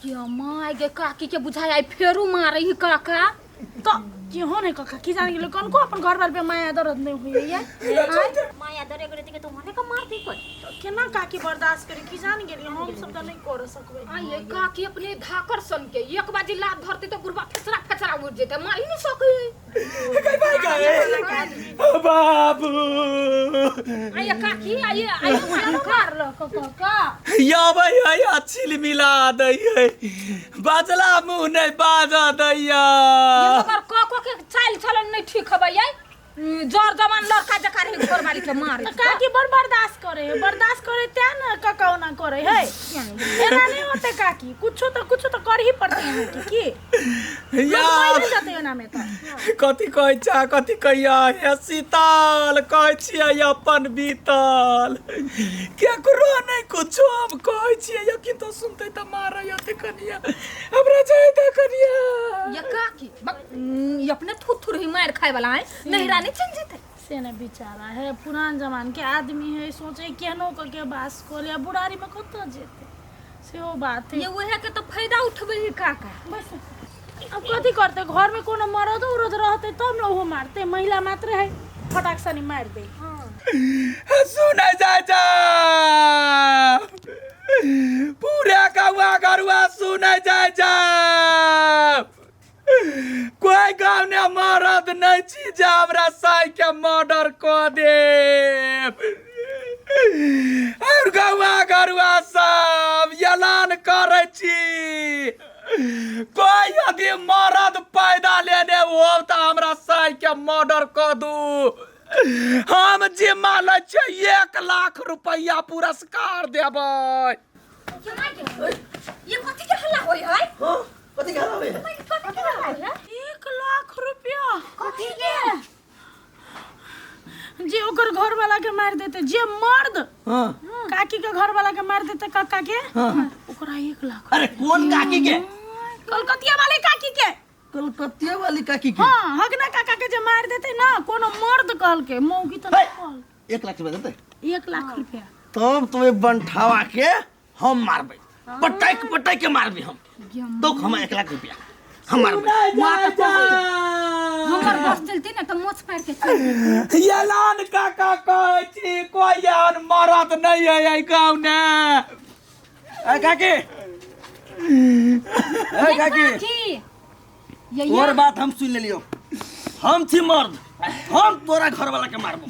गे माय गे काकी के बुझाय आई फेरू मारे ही काका तो केहो नहीं काका की जाने गेलो कनको अपन घर बार पे माया दर्द नहीं हुई है माया दरे करे के तो मने का मार दी कोई केना काकी बर्दाश्त करे की जान गेली हम सब तो नहीं कर सकबै आइए काकी अपने धाकर सन के एक बाजी लात धरते तो बुढ़वा फेसरा फेसरा उड़ जेते मार ही नहीं सके बाबू आइए काकी आइए आइए मारो मारल काका याबै है आ छिलमिला दै है बाजला मुँह नहि बाजऽ दैया मगर क क के चाल चलन नहीं ठीक हबै ये जर जवान लड़का जका रहे घर वाली के मारे तो काकी बड़ बर्दाश्त करे है बर्दाश्त करे ते न काका ओना करे है एना नहीं होते काकी कुछो तो कर ही पड़ते हैं की की या लोग मर जाते ओना में तो कथी कहै छै कथी कहिया हे शीतल कहै छियै अपन बीतल केकरो नहि कुछो हम कहै छियै यकीन तो सुनतै तऽ मारै अते कनिया हमरा जाय दे कनिया ये काकी ये अपने थुर थुर ही मार खाए वाला है नहीं रानी चल जेते से ने बेचारा है पुरान जमान के आदमी है सोचे केहनो क के बास को लिया बुढ़ारी में कतऽ जेते सेहो बात है ये वह के तो फायदा उठबे ही काका बस अब कथी करते घर में कोनो मरद उरद रहते तब न ओहो मारते महिला मात्र है फटाक सनी मार दे सुनै जाय जा पूरा गौआ गरुआ सुनै जाय जा कोई गाँव ने मरद नहीं छी जे हमरा साई के मर्डर कऽ देब और गौआ गरुआ सब ऐलान करै छी कोई यदि मरद पैदा लेने हो तऽ हमरा साई के मर्डर कऽ दू हम जिम्मा लै छियै 1 लाख रुपैआ पुरस्कार देबै। ये माय के ये कथी के हल्ला होय है? हाँ, कथी के हल्ला होय है? कथी के हल्ला होय है? 1 लाख रुपया। कथी के? जे ओकर घर वाला के मार देते, जे मर्द काकी के घर वाला के मार देते काका के, ओकरा 1 लाख। अरे, कोन काकी के? कलकतिया वाले काकी के। कलकतिया वाली काकी के? हाँ, हगना काका के जे मार देते ना कोनो मर्द, कहल के मौगी तो नहीं कहल। 1 लाख रुपया देते? 1 लाख रुपया। तब तो बनठावा के हम मारबै, पटक पटक के मारबै हम तो। हम 1 लाख रुपया हम मारबै। हमर बस चलती ना तो मोछ पार के चल। ऐलान काका कहै छी, कोई एहन मरद नहीं है एहि गाँव ने। ए काकी, ए काकी। काकी ये तोर बात हम सुन लेलियो। हम छी मर्द, हम तोरा घर वाला के मारबो।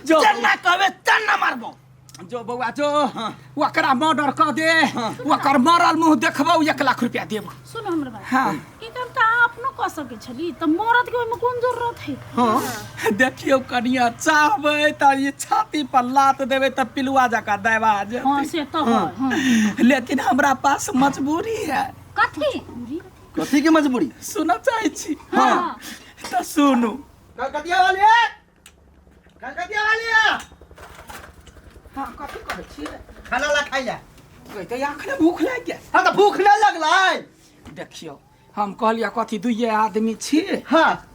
जो। चन्ना कहबे चन्ना मारबो। जो बौआ जो, ओकरा मर्डर कऽ दे, ओकर मरल मुँह देखबौ, 1 लाख रुपया देब। सुनो हमर बात। हाँ। ई काम तऽ अहाँ अपनो कऽ सकै छली, तऽ मरद के ओहिमे कोन जरूरत है? देखियौ कनिया, चाहबै तऽ ई छाती पर लात देबै तऽ पिलुआ जकाँ दबा जेतै। हाँ, से तऽ है, हाँ। लेकिन हमरा पास मजबूरी है। कथी? कथी के मजबूरी? सुनऽ चाहै छी? हाँ। तऽ सुनू। कलकतिया वाली, कलकतिया वाली। हाँ, कथी कहै छियै? खाना ला, खाइ ला। कहै अखने भूख लागि गेल। हाँ, तऽ भूख नहि लगलै? देखियौ, हम कहलियै कथी, दुइये आदमी छी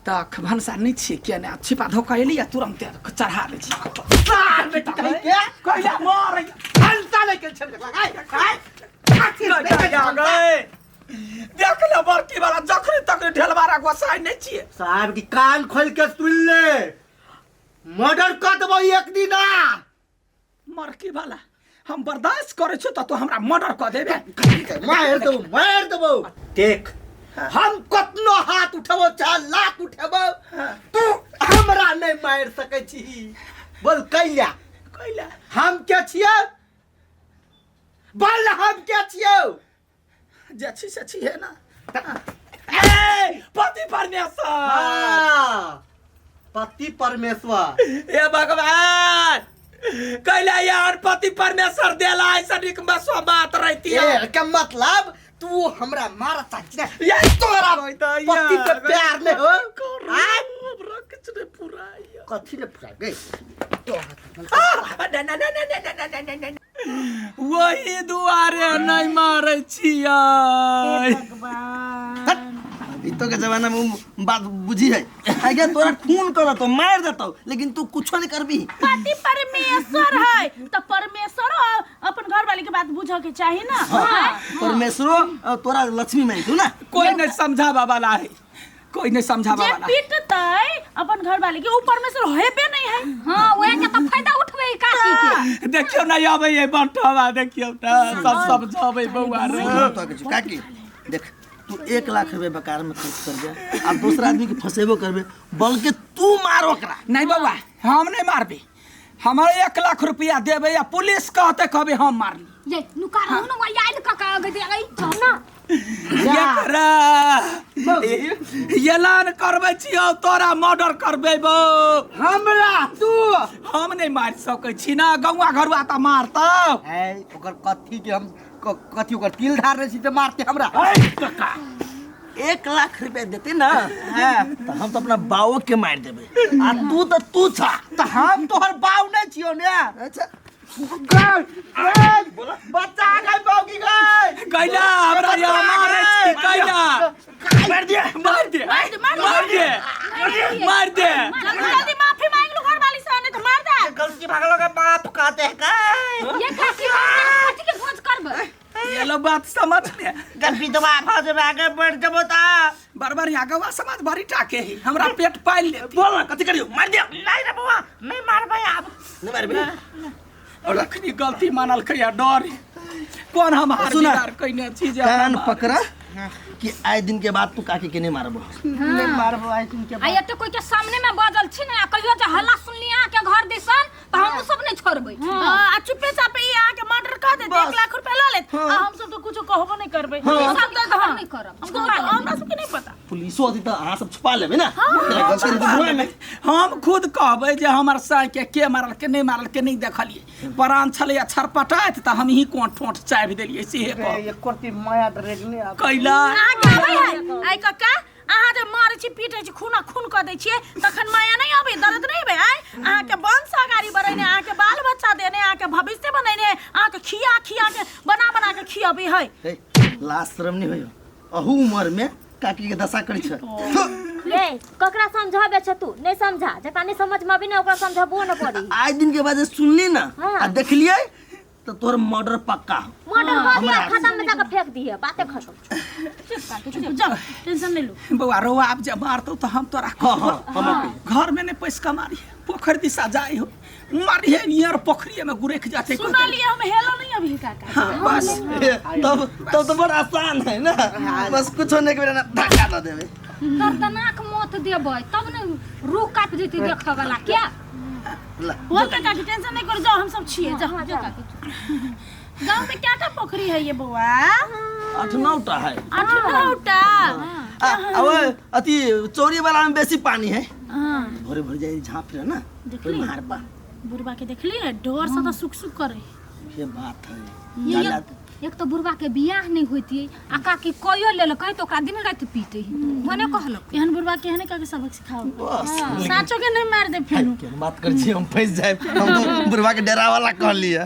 तऽ भनसा नहि छियै किया नहि छिपा धोखा एलियै, तुरन्ते चढ़ा दै छी। सार बेटी कहि के। कहिया मरै? भनसा नहि केल छल लगाय खाय। देख ले, बड़की वाला जखनी तखनी ढेलवारा गोसाइ नहि छियै। साहब की कान खोल के सुन ले, मर्डर कर देबो एक दिन। मरकी वाला, हम बर्दाश्त करै छियौ तऽ तू हमरा मर्डर कऽ देबे? मार देबो, मार देबो। देख, हम कतनो हाथ उठेबो चाहे लात उठेबो, तू हमरा नहीं मार सकै छी। बोल, कैला? कैला? हम के छियै? बोल, हम के छियै? जे छी से छी है ना। ए पति परमेश्वर। हाँ, पति परमेश्वर। हे भगवान, कैला यार पति परमेश्वर देला? ऐसा निक बसवा बात रहती है। ए के मतलब तू हमरा मार चाहै छी ने? ये तोरा पति पे प्यार नहीं हो? आय? हमरा किछु नहीं पूरा। कथी ले पूरा गई? ना ना ना ना ना ना ना ना, वही दुआरे नहीं मारै छियै। भगवान। अभी तो के जमाना में उ बात बुझी है आगे तोरा खून करतो, मार देतो, लेकिन तू कुछो नहीं करबी। पति परमेश्वर है तो परमेश्वर अपन घर वाले के बात बात बुझऽ के चाही ना। परमेश्वरो तोरा लक्ष्मी माई तू ना। कोई नहीं समझावा वाला है, कोई नहीं समझावा जे वाला है। पिटतै अपन घर वाले के ऊपर में से हेबे नहीं है। हाँ, वह के तो फायदा उठबे काकी के। देखियो ना आबै है बंटवा, देखियो ना सब समझाबै बौआ रे। तो के काकी देख, तू 1 लाख रुपए बेकार में खर्च कर दे आ दूसरा आदमी के फंसेबो करबे, बल्कि तू मार ओकरा। नहीं बौआ, हम नहीं मारबे, हमारे 1 लाख रुपया देबे या पुलिस कहते कहबे हम मारली। ये नुका रहू न वही आइल काका आगे दे आई जाओ ना। एकरा ऐलान करबै छियौ, तोरा मर्डर करबै बौ। हमरा तू हम नहीं मार सकै छी ना, गौआ घरुआ त मारतौ। है ओकर कथी के हम कथी ओकर तिल धार रहे छी त मारते हमरा। काका 1 लाख रुपया देते ना, तो हम तो अपना बाओ के मार देबे, आ तू तो तू छा। तो हम तोहर बाऊ नहीं छियो ने। अच्छा बच्चा गई बाऊ की गई कैला हमरा यहाँ मारे छी, कैला मार दिया, मार दे, मार दे, मार दे। जल्दी जल्दी माफी मांग लो घर वाली से, नहीं तो मार दे। गलती भागलो के बाप कहते हैं का। ये काकी कथी के भोज करबे? ये लो बात समझ ले। गलती तो बाप हो जब आगे बढ़ जबो ता। बरबर यहाँ गवा समाज बड़ी टाके है, हमरा पेट पाल ले। बोल ना कथी करियो, मार दिया। नहीं रे बउआ, नहीं मारबे आब। नहीं मारबे। और अखनी गलती मानल कहिया डर कौन हम हार सुना। बिगाड़ कइने छी जे कान हम पकड़ा कि आए दिन के बाद तू काकी के नहीं मारबो। नहीं मारबो आइ दिन के आ एते कोई के सामने में बजल छी ने, आ कहियो जे हल्ला सुनली अहाँ के घर दिसन त हम सब नहीं छोड़बै। हां, आ चुपे चापे ई अहाँ के मर्डर कर देत, 1 लाख रुपया ल लेत, आ हम सब तो कुछो कहबो नहीं करबै। हम सब तो खबर नहीं करब, हम तो हमरा सब के नहीं पता। पुलिसो अथी त अहाँ सब छुपा लेबै ना। गलती तो हुए नहीं। हम खुद कहबै जे हमर साई के मारल के नहीं मारल के नहीं देखलिए, प्राण छलै छरपटाइत त हम ही कोन ठोंठ चाबि देलिए सेहे कह। एक कोटी माया ड्रेगने आब। कैला अहाँ के आबै है आइ कक्का, अहाँ जे मारै छी पीटै छी खूना खून कऽ दै छियै तखन माया नहीं आबै, दर्द नहीं आबै? आइ अहाँ के वंश अगाडि बढ़ेने, अहाँ के बाल बच्चा देने, अहाँ के भविष्य बनेने, अहाँ के खिया खिया के बना बना के खियाबै है। हे, लाज शरम नहीं होइयो, अहू उम्र में काकी के दशा करै छै। ले ककरा समझाबे छ तू? नहीं समझा, जकरा नहीं समझ में आबी ना ओकरा समझाबो न पड़ी। आइ दिन के बाद जे सुनली ना हाँ। आ देखलियै तो तोहर मर्डर पक्का हो। मर्डर कर दिया, हमरा खत्म में जाके फेंक दिए, बातें खत्म। चुप जाओ, टेंशन नहीं लो। बौआ रो आब जे मारतौ तो हम तोरा हाँ, हाँ, हम अपने। घर में नहीं पैसा मारी, पोखर दिशा जाई हो मारी है नियर पोखरिए में गुरेख जाते। सुनलिए हम हेलो नहीं अभी काका। हाँ बस तब तब तो बड़ा आसान है ना, बस कुछ होने के बिना धक्का दे देबे। दर्दनाक मौत देबै तब ने रूह कापि जेतै देखऽ वाला क्या। वो काका की टेंशन नहीं कर, जाओ हम सब छिए, जाओ जाओ काकी। गांव में क्या क्या पोखरी है ये बउआ? 8-9 टा है। 8-9 टा। अब अति चोरी वाला में बेसी पानी है। हां। भोरे भोरे जाई झाँप रहे ना, देखली? मार पा। बुढ़वा के देखली है डर से तो सुक सुक करे। ये बात है। ये एक तो बुढ़वा के बियाह नहीं होती आ काकी कहियो लेलकै तो ओकरा दिन राति पीटे है, भने कहलक। एहन बुढ़वा के एहने काके सबक सिखाओ। बस। साचो के नहीं मार दे फेनु। बात कर छी हम फंस जाए, हम तो बुढ़वा के डरा वाला कहलिए।